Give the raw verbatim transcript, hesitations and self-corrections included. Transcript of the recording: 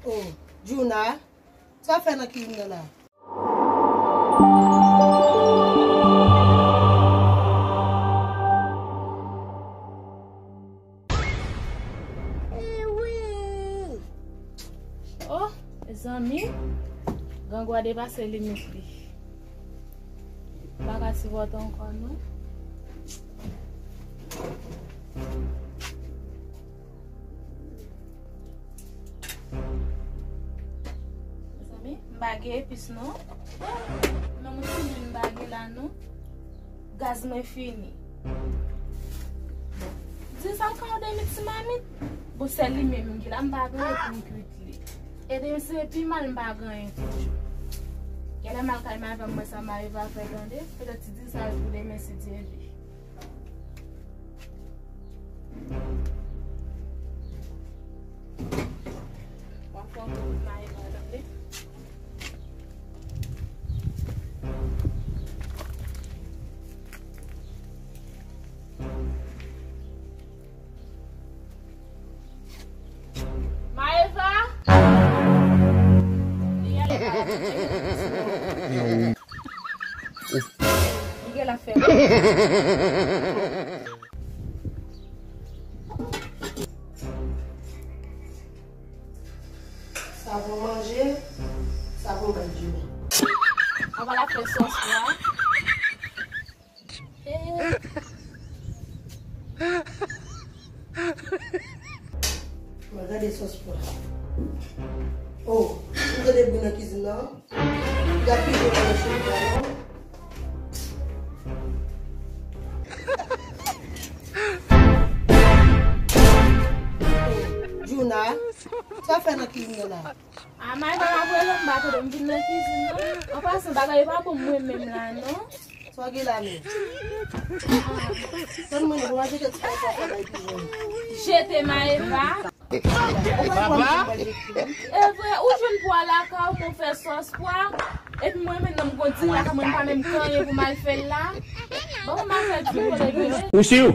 Oh, Djouna, sa w ap fè nan kizin nan la? Oh, zanmi, grangou a depase limit li. M pa ka sipòte ankò non. Mezanmi, m pa gen epis non. Menm yon ti lwil m pa gen la non. Gaz mwen fini. Di sa ka yon demi ti mamit. Bon, sèl li menm m gen la, m pa gen pou m kwit li. E demen se pi mal m pa gen anyen toujou. Genlè m al kay Maeva m wè sa Maeva fè tande. Petèt ti di sa pou demen si Dye vle. W ap fè yon kout mayi nan tande. Maeva! Li ale pa la. Li gen la fè. Sa pou manje, sa pou bay Djouna. Anvan l ap fè sòs pwa. Mwen gade sòs pwa. Oh, ou tande bri nan kizin nan? Gad pidon nan nan cheri nan. Djouna, sa w ap fè nan kizin nan la? A, Maeva, m ap rele w, m pa tande, m vin nan kizin nan. An pasan, bagay yo pa bon mwen menm la non. Sa w gen la menm? Tann mwen, non, mwen jete ti pwa sa bay pidon. Jete Maeva. Papa? E vre, ou jwenn pwa lakay ou pou w fè sòs pwa. Epi mwen menm nan m gon diri lakay mwen, m pa menm gen anyen pou m al fè l la. Bon, m al fè diri pou l vini. Ou si w?